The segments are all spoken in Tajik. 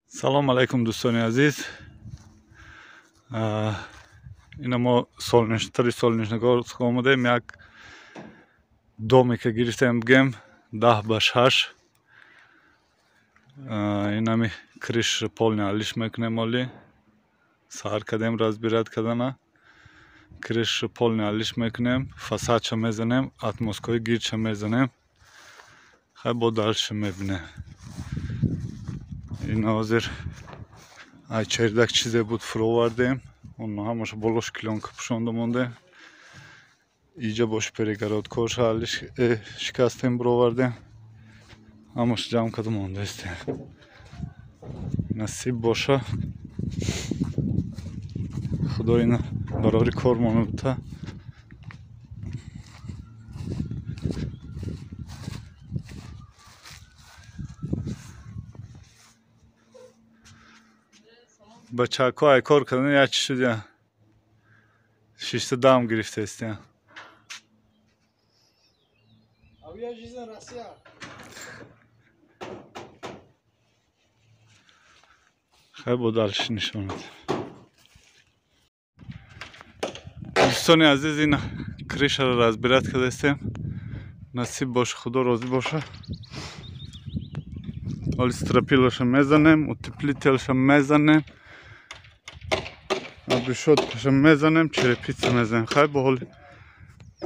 Салом алайкум, дӯстони азиз. Ина мо тари Солнечногорск омадем, як домика гирифтем, бигем 10 ба 6. Инами крыша полный алиш мекунем. Оли сар кардем разбирать кардана. Крыша полный алиш мекунем, фасадша мезанем, отмосткои гирдша мезанем. Хай, бо дальше мебинем. Ин ҳозир ай чердак чизе буд, фуровардем, он ҳамаша болош клёнка пӯшонда мондем. Иҷа бош перегородкоша алиш шикастем, буровардем, ҳамаша ҷамъ карда мондаистем. Насиб боша, Худо ина барори кор монута. Бачаҳако ай кор кардан як чи шудя, шишта дам гирифтаистя. А жизнь Россия. Хай, бо дальше нишонад. Дӯстони азиз, ина крышаро разбирать кардастем. Насиб боша, Худо розӣ боша. Оли стропилаша мезанем, утеплителша мезанем, обрешёткаша мезанем, черепица мезанем. Хай, бо ҳоли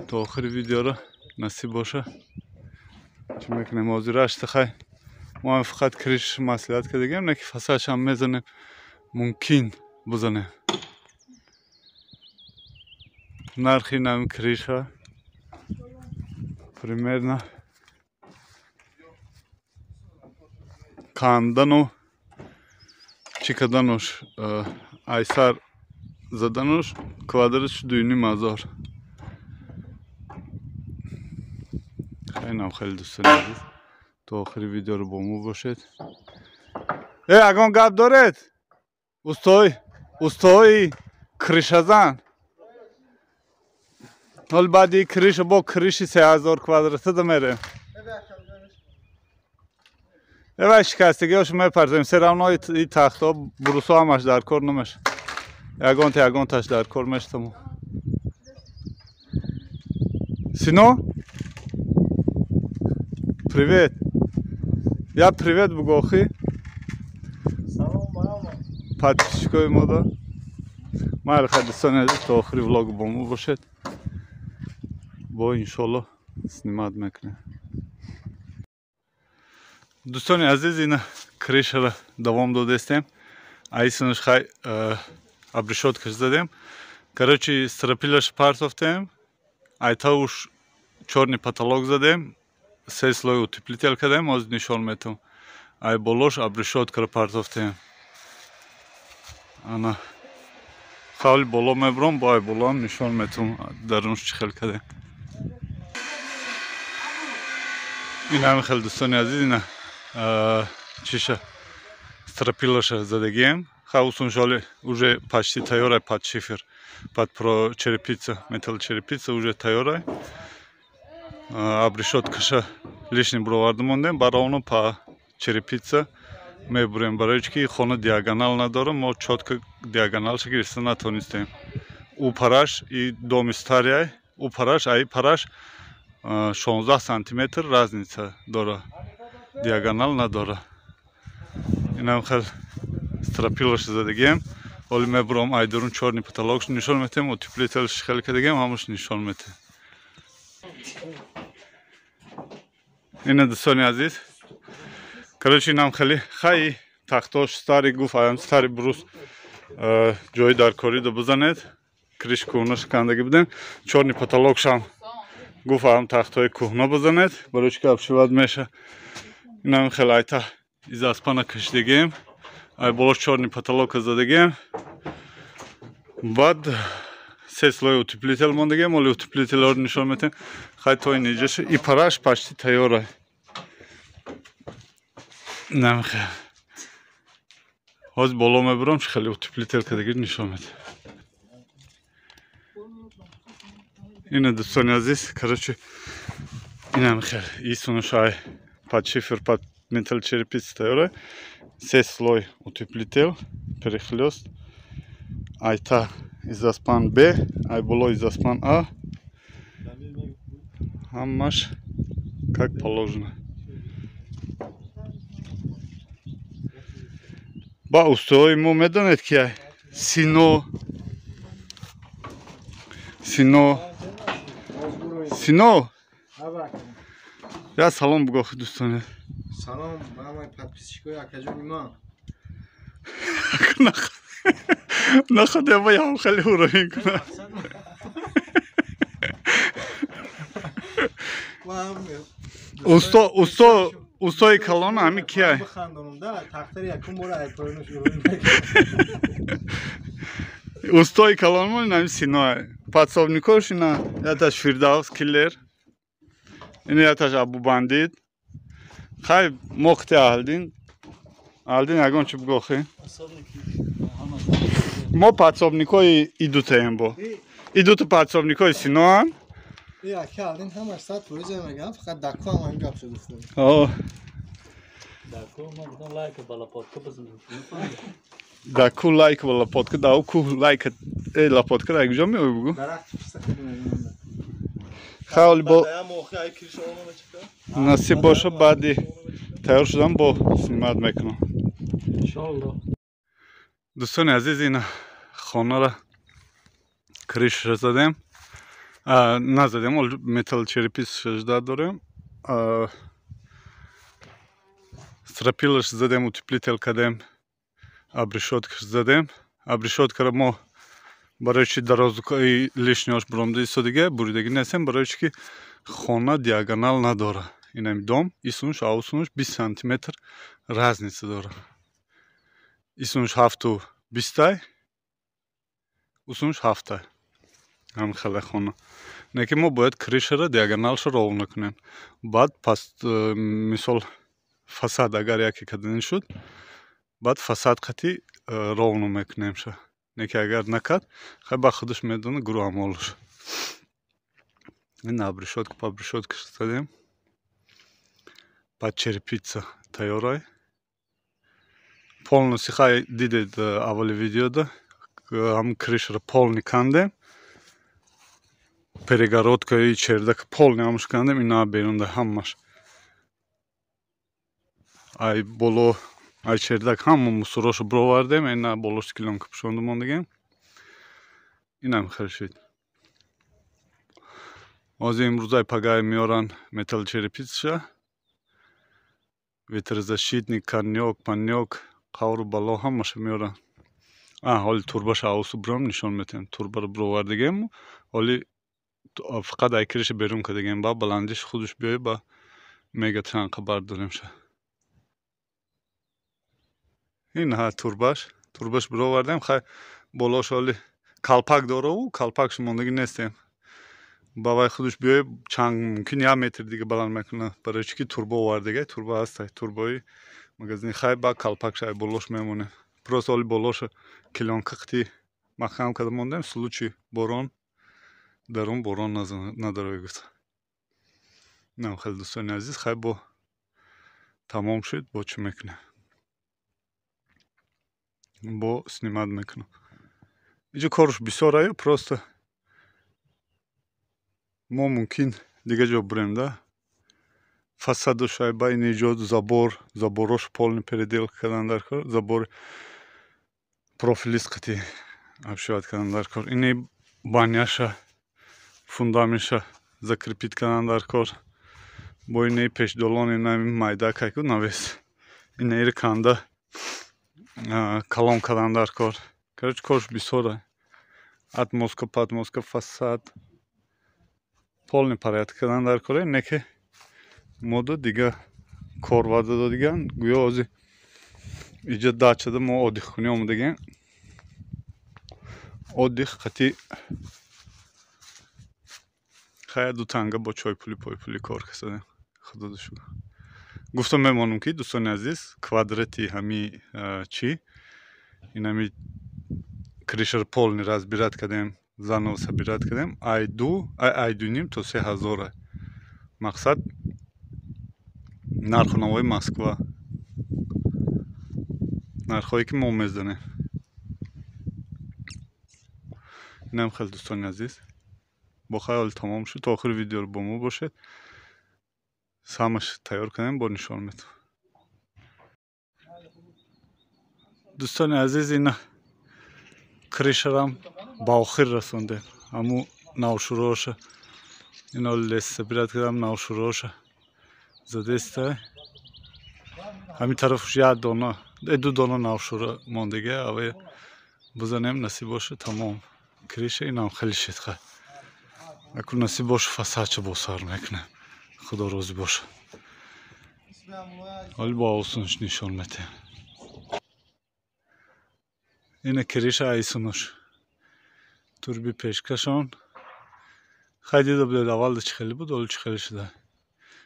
то охири видеоро, насиб боша, чӣ мекунем ҳозирашта. Хай, мо ҳам фақат крыша маслиҳат кардагем, не ки фасадшам мезанем, мумкин бизанем. Нархи инами крыша примерно кандану чӣ кардануш, айсар задануш, квадратш 2,5 ҳазор. Хайнам хеле, дӯстони азиз, то охири видеоро бо мо бошед. Ягон гап доред, устой, устои крышазан? Ҳол баъди крыша бо крыши 3000 квадратада мерем. Эвай, шикастагиҳошо мепартем, всё равно и тахтҳо, брусҳо ҳамаш дар кор намеша, ягонта ягонташ дар кор мештамо. Сино, привет, я привет бугӯ охи. Салом ба ҳама. Подписчикои мода. Майли, хай, дӯстони азиз, то охири влог бо мо бошед. Бо иншолло снимать мекунем. Дӯстони азиз, ина крышара давом додестем. Аисинаш хай обрешёткаш задем. Короче, стропилаш партофтем, айтауш чёрный потолок задем, се слой утеплитель кардем. Ҳозир нишон метавам. Ай болош обрешёткаро партофтем. Ана хавли боло мебурам, бо ай болоам нишон метавам, дарунш чӣ хел кардем. Ин ҳами хел, дӯстони азиз, ина чиша, стропилаша задагием. Хаусуншоли уже почти тайёрай, под шифер, под про черепица, металл черепица уже тайёрай. Обрешёткаша лишний буроварда мондем, баровно по черепица мебурем, барои чи ки хона диагонал надорам, мо чётко диагоналша гирифта натонистем. Ӯ параш и доми старый, ӯ параш аи параш 16 сантиметр разница дора, диагонал надора. Инам хел стропилаша задагием. Оли мебурам, айдурун чёрный потолокш нишон метем, утеплителш хел кардагием, ҳамаш нишон метем. Ина, дӯстони азиз, короче, инам хеле. Хай, тахтош старый гуфт, аям старый брус ҷои дар корида бизанед. Крыш кӯҳна шикандагӣ будем. Чёрный потолокшам гуфт, аям тахтҳои кӯҳна бизанед, барои чи ки обшивать меша. Инам хеле айта изаспана кашидагием, ай болош чёрный потолока задагием, баъд се слой утеплитель мондагием. Оли утеплителҳоро нишон метем. Хай, то ин иҷаша и параш почти тайёра. Намхе ҳозир боло мебурам, чи хеле утеплитель кардагӣ нишон метем. Ина, дӯстони азиз, короче, инам хел исунушай под шифер, под металл черепица тайёра. Се слой утеплитель, перехлёст. Айта изоспан Б, ай боло изоспан А. Ҳамаш как положено. Ба устои мо медонед ки Сино Сино Сино, я салом бугох дӯстоне. Салом ба ҳамаи подписчикои акаҷони ман. Наход я ям хеле уровень кунад. Усто усто устои калон ҳами кия? Устои калонмон ҳами Синоа. Подсобникош ина яташ Фирдавс киллер, ина яташ Абубандит. Хай мохти Аҳлдин. Аҳлдин ягон чӣ бугохӣ? Мо подсобникои идутаем бо. Идута подсобникои Синоан. Аки Аҳлдин ҳамаш 100% мегӯям, фақат даку ҳам ҳамин гапшо гуфта. Даку лайк ва лопатка, дау ку лайк э лопатка ра куҷо меои бугу? Хай бо насиб боша, баъди тайёр шудан бо снимат мекунам. Иншоалло. Дӯстони азиз, ин хонара крышаша задем. Назадем, ол металл черепица жда дорем. Стропилаш задем, утеплитель кадем, обрешёткаш задем. Обрешёткара мо барои чи дарозукаи лишниош буромда истодига, буридагӣ нестем, барои чи ки хона диагонал надора. Инами дом, исунш, аусунш 20 сантиметр разница дора. Исунш 7,20, усунш 7. Ҳам хеле хона. Не ки мо бояд крышара диагоналша ровно кунем. Баъд пас мисол фасад агар яке каданӣ шуд, баъд фасад қати ровно мекунемша. Не ки агар накард, хай ба худаш медона гурӯҳ амолаш. Ин обрешётка па обрешётка задем. Баъд черепица тайёрай. Полностью хай дидед аввали видеода, ҳам крышара полный кандем. Перегородкаи чердака полный ҳамаш кандем, ина берунда ҳамаш. Ай боло ай чердак ҳама мусорошо бировардем, ина болош килонка пӯшонда мондагем. Инам хел шид. Ҳозир имрӯзай пагай меоран металл черепицаша. Ветрозащитник, конёк, панёк, қавру бало ҳамаша меоран. Ҳоли турбаша авсу биром нишон метиҳем. Турбаро бировардагем, ҳоли фақат ай криша берун кардагем, ба баландиш худаш биёй ба мега чанқа бардоремша. Ин ҳа турбаш, турбаш бировардем, хай болош ҳоли калпак дораву, калпакш мондагӣ нестем. Ба вай худаш биёй чанг мумкин як метр дига баланд мекунад, барои чи ки турба овардагай, турба ҳастай, турбои магазини хай ба калпакш ай болош мемонем. Просто ҳоли болоша килонка қити маҳкам карда мондем, случай борон дарун борон надорад гуфт. Нам хеле дӯстони азиз, хай бо тамом шуд, бо чӣ мекунем? Бо снимат мекунам. Иҷо корш бисёр аю, просто мо мумкин дига ҷо бурем да. Фасаду шайба ин иҷод забор, заборош полный переделка кардан дар кор, забор профилист қати обшивать кардан дар кор. Ини баняша фундаментша закрепить кардан дар кор. Бо инаи пешдолон инами майда кайку навес. Инаиро канда калон кардан дар кор. Короче, корш бисёр. Отмостка, подмостка, фасад. Полный порядок кардан дар кор. Не ки мода дига кор ваъда додиган. Гӯё ҳозир иҷа дачада мо отдих кунӣ омадагем. Отдих қати хай ду танга бо чойпулӣ пойпулӣ кор кардем. Худо шукр. Гуфта мемонам ки дӯстони азиз, квадрати ҳами чӣ инами крышар полный разбирать кардем, заново собирать кардем. Ай ду, ай ду ним то 3000. Мақсад нарху навои Москва. Нархҳое ки мо мезанем. Инам хеле дӯстони азиз. Бо хаёл тамом шуд. То охири видеоро бо мо бошед. Самаш тайёр кардем, бо нишон метам. Дӯстони азиз, ина крышарам ба охир расондем. Ҳаму навшуроша. Ино лес собирать кардам, навшуроша. Задеста. Ҳамин тарафш як дона, ду дона навшура мондага, аве бизанем, насиб боша тамом. Крыша инам хеле шид хай. Акун насиб боша фасадча бо сар мекунем. Худо розӣ боша. Ҳоли бо осунш нишон метем. Ина крыша айсунуш. Турби пешкашон. Хай дида будед аввал чӣ хеле буд, ҳоло чӣ хеле шуда.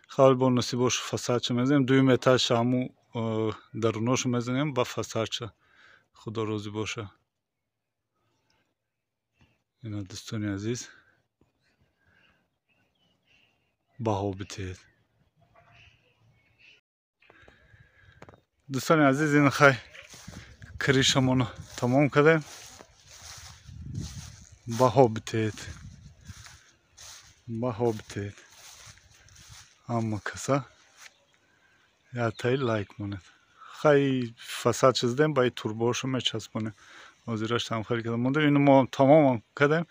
Хай бо насиб боша фасадча мезанем, дуюм этажша ҳаму даруношу мезанем ба фасадча. Худо розӣ боша. Ина дӯстони азиз, баҳо битиҳед. Дӯстони азиз, ин хай крышамонро тамом кардем. Баҳо битиҳед. Баҳо битиҳед. Ҳама каса яктаи лайк монед. Хай фасадша задем, ба турбоошо мечаспонем. Ҳозираш там хеле кардем. Мондем ино мо тамомам кардем.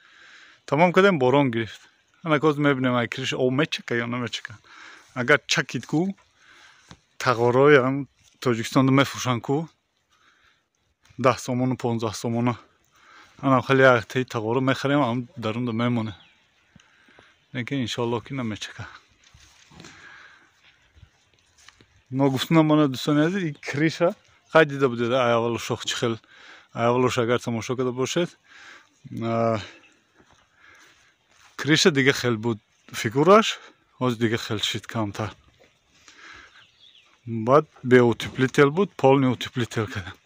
Тамом кардем, борон гирифт. Ана коз мебинем, ай крыша об мечака ё намечака. Агар чакид ку, тағорои ҳам Тоҷикистонда мефурӯшанд ку, 10 сомону 15 сомона. Ана хеле яктаи тағоро мехарем, ҳам дарунда мемонем. Лекин иншоаллоҳ ки намечака. Ногуфта намонад дӯстони азиз, ин крыша хай дида будед, ай аввалу шох чӣ хел, ай аввалуш агар тамошо карда бошед, крыша дига хел буд фигураш, ҳозир дига хел шид камтар. Баъд беутеплитель буд, полный утеплитель кардем.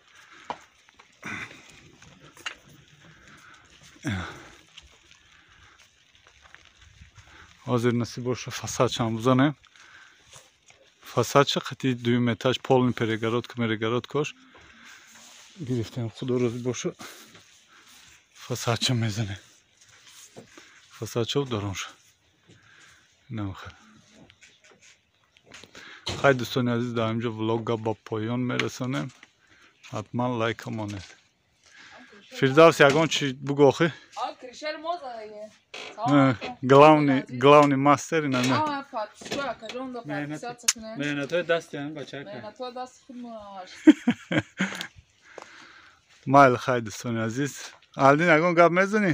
Ҳозир насиб боша фасадшам бизанем. Фасадша қати дуюм этаж полный перегородка, мерегородкош гирифтем. Худо розӣ боша фасадша мезанем. Фасадша дарунша. Инам хел. Хай дӯстони азиз, дар инҷо влога ба поён мерасонем. Ҳатман лайка монед. Фирдавс, ягон чи бугӯ охи? Главный мастер ина не. Меҳнатҳои дасти ҳам бачака. Майли, хай дӯстони азиз. Алдин, ягон гап мезанӣ?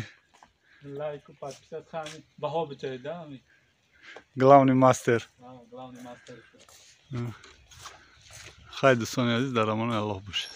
Лайку подписать ҳами баҳо битоед, да ҳами. Главный мастер. Главный мастер. Хай дӯстони азиз, дар амони Аллоҳ бошед.